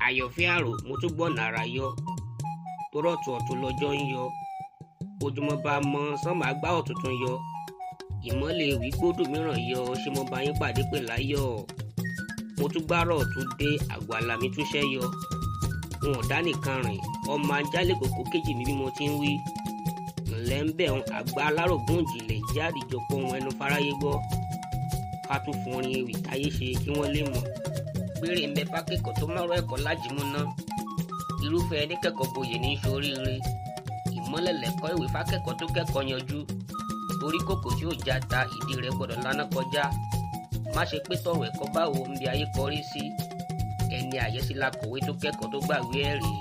Àyànfẹ́ àrò mo tún gbọ́nà àrà yọ, torọ́tún ọ̀tún lọ́jọ́ ń yọ. Ojúmọ́ bá mọ́ sánmà gbá ọ̀tuntun yọ. Ìmọ́lẹ̀ ewì gbódò mìíràn yọ, ṣé mo bá yín pàdé pè láyọ̀. Mo tún gbárọ̀ ọ̀tún dé, àgbàlá mi túnṣẹ́ yọ. N ò dá nìkan rìn, ọmọ ajálẹ̀ kòkó kejì mi bí mo ti ń wí. Ǹlẹ́ ń bẹ̀ ń àgbà alárògùn ìjìnlẹ̀ jáde jọpọ̀ ohun ẹnu fáráyé gbọ́. Ká tún fún orin ewì táyé ṣe kí wọ́n lè mọ̀. Gbére ń bẹ fákẹ́kọ̀ọ́ tó mọ̀rọ̀ ẹ̀kọ́ lájìmúná. Irúfẹ́ ẹni kẹ́kọ̀ọ́ gboyè ní í ṣoríire. Ìmọ́lẹ̀ lẹ̀kọ́ ìwé fákẹ́kọ̀ọ́ tó kẹ́kọ̀ọ́ yanjú. Torí kòkò tí ò jata ìdí rẹ̀ gbọ́dọ̀ lánà kọjá. Má ṣe pé tọ̀rọ̀ ẹ̀kọ́ báwo ń bi ayé kọrí sí. Ẹni àyẹ́sí la kọ̀wé tó kẹ́kọ̀ọ́ tó gbàwé ẹ̀rí.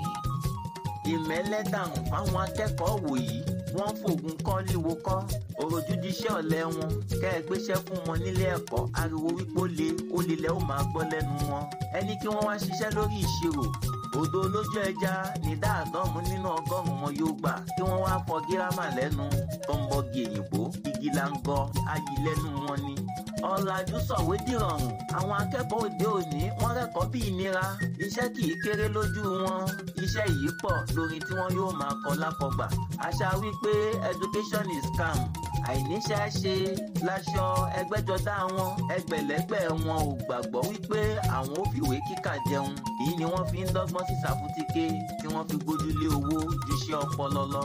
Ìmẹ́lẹ́ dàrùn fáwọn akẹ́kọ̀ọ́ wòyí, wọ́n fògùn kọ́ líwo kọ́, òròjú jíṣẹ́ ọ̀lẹ wọn, kẹ́ ẹ gbéṣẹ́ fún wọn nílé ẹ̀kọ́, ariwo wípé ó le, ó le lẹ́ ó máa gbọ́ lẹ́nu wọn. Ẹni kí wọ́n wá ṣiṣẹ́ lórí ìṣirò, òdo olójú ẹja ní dáàdọ́rùn nínú ọgọ́rùn-ún wọn yóò gbà kí wọ́n wá fọ gírámà lẹ́nu, tọ́ḿbọ́gì èyìnbó, igi langọ, ayì lẹ́nu wọn ni. Ọ̀làjú sọ̀wé dìrọ̀rùn, àwọn akẹ́kọ̀ọ́ òde òní wọ́n rẹ́kọ̀ọ́ bí ìnira, iṣẹ́ kì í kéré lójú wọn, iṣẹ́ yìí pọ̀ lórí tí wọ́n yóò máa kọ lákọgbà. Àṣà wípé education is scam, àìníṣẹ́ ṣe láṣọ ẹgbẹ́jọdá wọn, ẹgbẹ̀lẹ́gbẹ̀ wọn ò gbàgbọ́ wípé àwọn ò fìwé kíkà jẹun. Èyí ni wọ́n fi ń dọ́gbọ́n sí sàfútíkè tí wọ́n fi gbójúlé owó ju iṣẹ́ ọpọlọ lọ.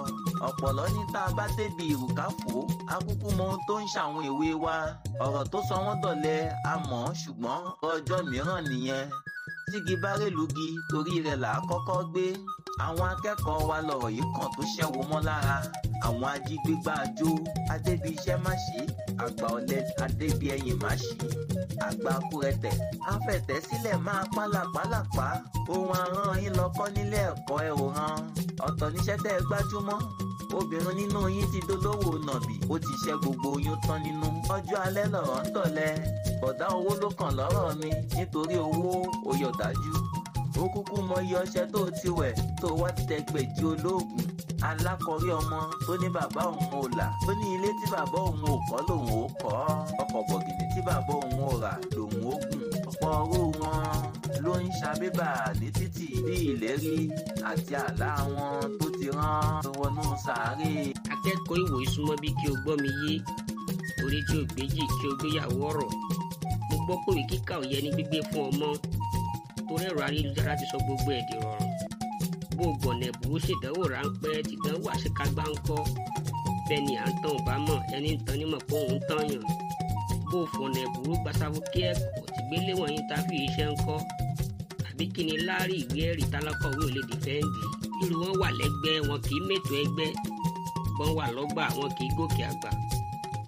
Ọ̀pọ̀lọ́ ní tá a bá débi ìrùkà fò, a kúkú mọ ohun tó ń ṣàwọn èwe wa. Ọ̀rọ̀ tó sọ wọ́n dọ̀lẹ a mọ̀, ṣùgbọ́n ọjọ́ mìíràn nìyẹn. Tígi bá rèlúgi torí rẹ̀ là á kọ́kọ́ gbé. Àwọn akẹ́kọ̀ọ́ wa lọ̀rọ̀ yìí kàn tó ṣẹ́wó mọ́ lára. Àwọn ajígbégbá ajó, adébi iṣẹ́ má ṣe, àgbà ọ̀lẹ adébi ẹyìn má ṣe, àgbà kúrẹtẹ̀, afẹ̀tẹ̀ sílẹ̀ máa pálapàlapà. Ohun aràn yín lọ kọ́ nílé ẹ̀kọ́ ẹ ò ràn. Ọ̀tọ̀ níṣẹ́ tẹ́ ẹ gbájúmọ́. Obìnrin nínú yín ti dolówó nàbì, ó ti ṣẹ́ gbogbo oyún tán nínú. Ọjọ́ alẹ́ lọ̀rọ̀ ń dọ̀lẹ. Bọ̀dá owó ló kàn lọ́rọ̀ mi nítorí owó oyọ̀ dájú. Ó kúkú mọ iye ọṣẹ tó ti wẹ̀ tó wá tẹgbẹ̀jì olóògùn. Alákọ̀rí ọmọ tó ní bàbá òun ò là, tó ní ilé tí bàbá òun ò kọ́ lòun ò kọ́, ọkọ̀ bọ̀gìnì tí bàbá òun ò rà lòun ò gùn. Ọ̀pọ̀ ọrú wọn ló ń ṣàbíbà ní títì bí ìlérí àti àlá wọn tó ti rán wọnú sàárè. Akẹ́kọ̀ọ́ ìwò ìsúnmọ́ bí kí o gbọ́ mi yé, torí tí o gbéjì kí o gbéyàwó ọ̀rọ̀. Mo gbọ́ pé ìwé kíkà ò yẹ ní gbígbé fún ọmọ, torí ẹ̀rọ ayélujára ti sọ gbogbo ẹ̀ di rọrùn. Bó gbọ̀nà ẹ̀bùrú ṣèdánwò ráńpẹ́ tìdánwò àṣekágbá ń kọ́. Bẹ́ẹ̀ ni à ń tàn ò bá mọ̀, ẹni ń tan nímọ̀ pé òun ń tàn yàn. Bó fọ̀nà ẹ̀bùrú gbaṣafú kí ẹ̀kọ́ tìgbéléwọ̀n íńtáfíù iṣẹ́ ń kọ́. Àbí kí ni láárí ìwé ẹ̀rí tálákọ̀wé ò lè dìfẹ́ǹdì. Irú wọn wà lẹ́gbẹ́ wọn kì í mètò ẹgbẹ́. Bọ́n wà lọ́gbà wọn kì í gòkè àgbà.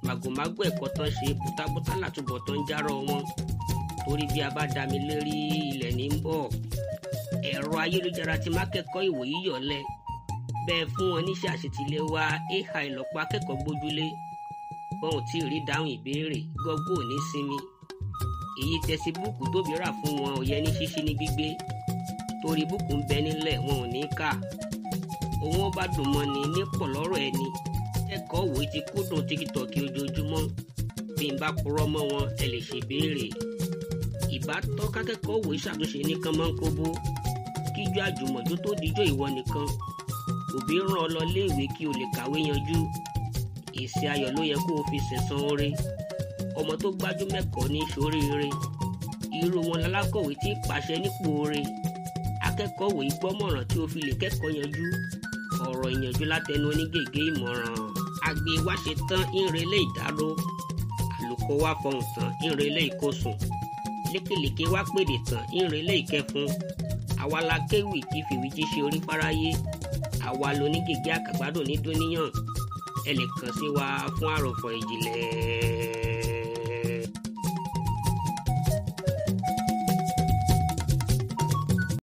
Màgòmágó ẹ̀kọ́ tán ṣe bùtábùtá làtúbọ̀ tán járọ̀ wọn. Torí bí a bá dami lérí ilẹ̀ ní ń bọ̀. Ẹ̀rọ ayélujára ti má kẹ́kọ̀ọ́ ìwò yíyọ̀lẹ̀. Bẹ́ẹ̀ fún wọn níṣẹ́ àṣetiléwá AI lọ́pọ̀ akẹ́kọ̀ọ́ gbójúlé. Wọn ò tí ì rí dáhùn ìbéèrè, Google ò ní sinmi. Èyí tẹsibúùkù tóbi rà fún wọn ò yẹ ní ṣíṣí ní gbígbé. Torí búùkù ń bẹ nílẹ̀ wọn ò ní kà. Òun ó bá dùn mọ́ ni ní pọ̀ lọ́rọ̀ ẹni. Kẹ́kọ̀ọ́ òwe ti kúndùn tíkítọ̀kì ojoojúmọ́. Bí n bá purọ́ mọ́ wọn, ẹ lè ṣèbéèrè. Ìbátọ́ kákẹ́kọ̀ọ́ òwe ṣàtúnṣe ní kánmọ́nkóbó. Kíjọ́ àjùmọ̀jó tó dijọ́ ìwọ nìkan. Òbí rán ọ lọ léèwé kí o lè kàwé yanjú. Èsì ayọ̀ ló yẹ kó o fi sẹ̀san oore. Ọmọ tó gbájú mẹ́kọ̀ọ́ ní ṣoríire. Irú wọn lalákọ̀wé tí pàṣẹ nípò oore. Akẹ́kọ̀ọ́ òwe gbọ́mọ̀ràn tí o fi lè kẹ́kọ̀ọ́ yanjú. Ọ̀rọ̀ ìyànjú látẹnu onígègé ìmọ̀ràn. Agbe wa ṣe tán ìrẹ̀lẹ̀ ìdáró. Àlùkò wa fọhùn tán ìrẹ̀lẹ̀ ìkosùn. Lékèlèké wa pèdè tán ìrẹ̀lẹ̀ ìkẹfun. Àwa la kéwì tí fìwé jíṣe orí fáráyé. Àwa lonígègé àkàgbádùn ní dúníyàn. Ẹ lè kàn sí wa fún àròfọ̀ ìjìnlẹ̀.